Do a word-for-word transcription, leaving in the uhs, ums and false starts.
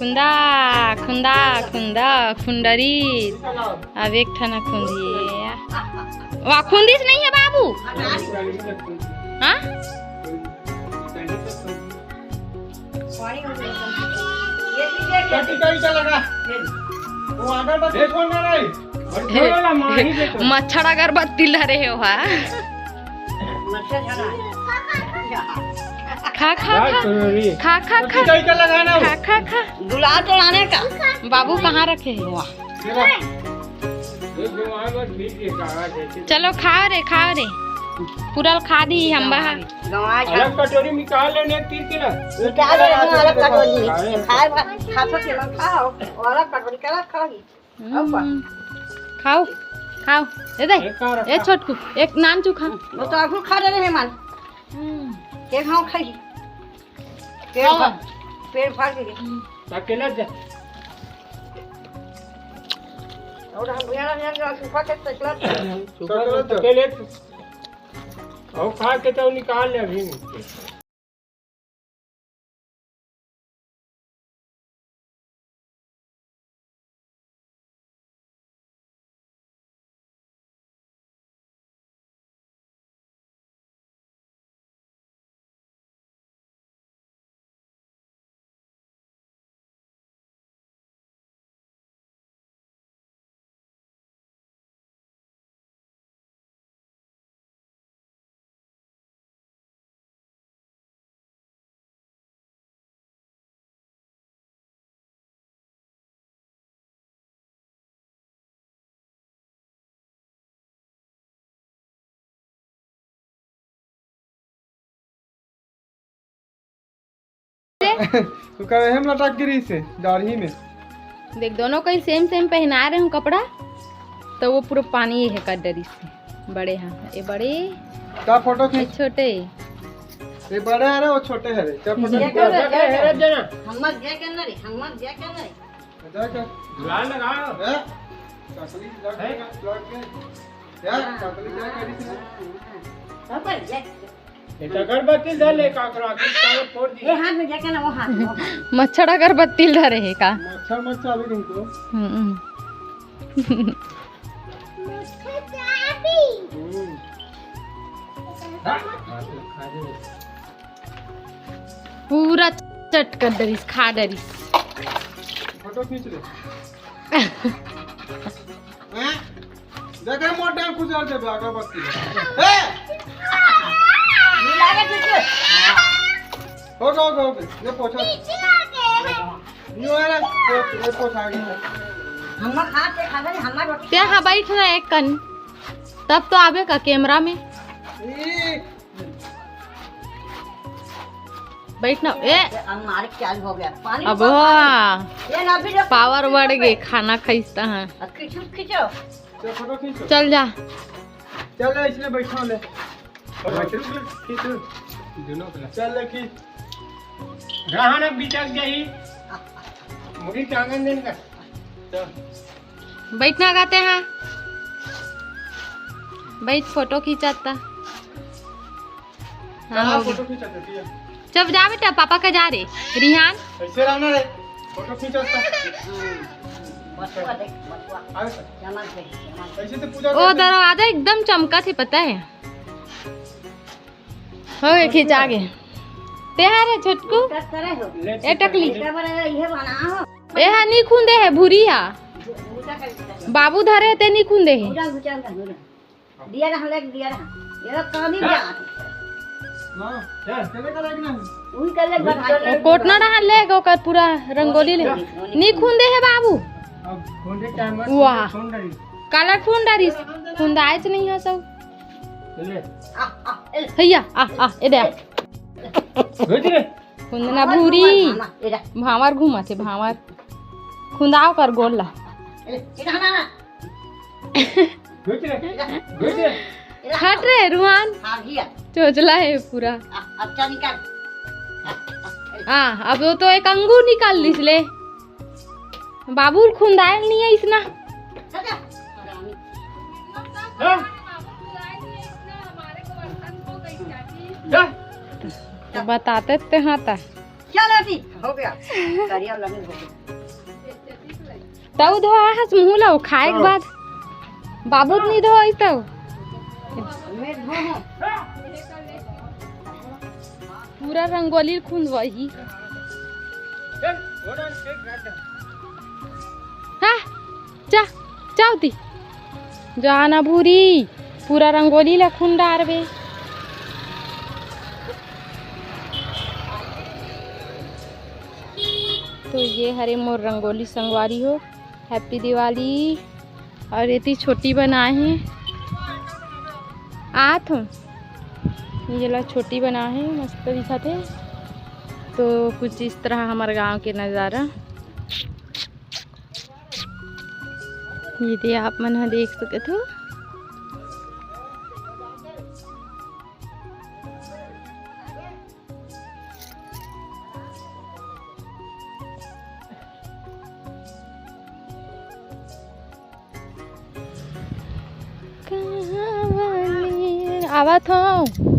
खुंदा, खुंदा, खुंदा, खुंदरी। अब एक ठन खुंदी। वाह, खुंदिस नहीं है बाबू। हाँ? मच्छर अगरबत्ती ला रहे हो, हाँ? खा, खा, खा। खा, खा, खा। खा, खा, खा। गुलाब तो लाने का। बाबू कहाँ रखे हैं? चलो, खाओ रे, खाओ रे। पूरा खा दी हम बाहर। अलग कटोरी निकाल लेने, तीर के ना। निकाल ले, अलग कटोरी। खाए, खा, खा, खा, खाओ। अलग कटोरी का खाओ। हम्म। खाओ, खाओ। ए दे, ए छोटकू, एक नान चुखा। वो तो आगू खा रहे हैं मान। हम्म। के खाओ खाई। पेट भर, पेट भर के। अकेला जा। और हम भैया ना जान सुखा के तकला। सुखा के तकले। और खा के तो निकाल ले अभी। तू कहे हम लटक गिरी से दाढ़ी में। देख, दोनों कहीं सेम सेम पहना रहे हूँ कपड़ा, तो वो पूरा पानी ये है कर डरी से। बड़े हाँ, ये बड़े, का फोटो ये खींच। छोटे। ये बड़े है रे, वो छोटे है रे। क्या फोटो ये खींच? कर रहे, ये कर रहे। हम मत गया क्या ना रे, हम मत गया क्या ना रे। अच्छा, अच्छा। बुला लगा। हैं? काकली लग हैं? गया, लग गया। क्या? हाँ, काकली क्या हाँ, करी थी? हाँ, हाँ। सब पर ये। ये तो अगरबत्ती धर ले, काकरा, किस तरह फोड़ दी। ये हाथ में जाके ना, वो हाथ में, वो हाथ में। मच्छर अगरबत्ती धरे हे का? मच्छर, मच्छर अभी तुमको। हम्म। मच्छर चाबी। हम्म। हाँ, खा दे। पूरा चट कर डरिस, खा डरिस। फोटो खींच ले। हैं? देख रे, मोर टांग खुजर देबे अगरबत्ती। ए! ये लागे ठीक है। हो गया, हो गया, हो गया। ये पोछा। यो है रे, ये, ये पोछा गया। हम खा के खा ले, हम रोटी। ते हा बैठ ना एक कन, तब तो आबे का कैमरा में। ई बैठ ना, ए। ये हमारे क्या हो गया? पानी अब ऊपर हाँ। ये ना भी जो पावर बढ़ गए, खाना खाइस त हाँ। अब खींचो, खींचो। चल, फोटो खींचो। चल जा। चल ले, इसने बैठा ले। और खींचो। दोनों को। चल ले, खींच। रहा ना, बिचक गई। मुड़ी टांगन देन का। चल। बैठना गाते हैं, बैठ, फोटो खींचाता। हाँ, चला, हो गया। फोटो खींचाते, ठीक है। चुप जा बेटा, पापा का जा रे। रिहान। ऐसे रहना रे, फोटो खींचाता। बचवा देख, बचवा। आगे सर। जमा दे, जमा दे। ऐसे तो पूजा ओ करते। दरवाजा एकदम चमका थे, पता है। हो गए, खींच आगे। ते हा रे छोटकू। कर करे हो। ए टकली। बेटा बड़ा ये बना हो। ए हा नी खुंदे हे भूरी हा। भूसा कर बेटा। बाबू धरे ते नी खुंदे हे। भूसा, भूसा, भूसा। दिया रहा, लेके दिया रहा। ये लोग कभी भी आते। हाँ, चल, चले का लेके नहीं? उही कर ले, बस ओ कोटना रहा ले गो कर पूरा रंगोली ले। नी खुंदे हे बाबू। अब खुंदे टाइम मत वाह। खुंद डाली। काला खुंद डारिस। खुंदाएच नहीं है सब। ले। आ, आ, ए। हैया, आ, आ, ए दे। भेज रे। खुंदना भांवर भूरी। घूमत, भांवर, ए दे। भांवर घूमत हे, भांवर। खुंदाव कर गोल ला। ए, ए, ना, ना, ना। भेज रे। ए दे। भेज रे। ए दे। हट रे, रुहान। आ गया। चोचला है पूरा। आ, अब क्या निकाल? आ, आ, ए। आ, अब वो तो एक अंगूर निकाल लिस ले। बाबू खुंदायल नहीं है इसना। हाँ? हाँ? तो बताते ते हाँ ता। हो गया। करिया लगे हो गया। तउ धो आहस मुँह ला खाए के बाद। बाबू नहीं धो आई तउ। पूरा रंगोली खुंदवाही। हाँ, जा, जाओ दी। जाना भूरी, पूरा रंगोली ला खुंद डारबे। तो ये हरे मोर रंगोली संगवारी हो, Happy Diwali। और एती छोटी बनाए हे, आत हो, ये ला छोटी बनाए हे, मस्त दिखत हे। तो कुछ इस तरह हमर गांव के नज़ारा। ये दे आप मन ह देख सकत हो। आवत हो।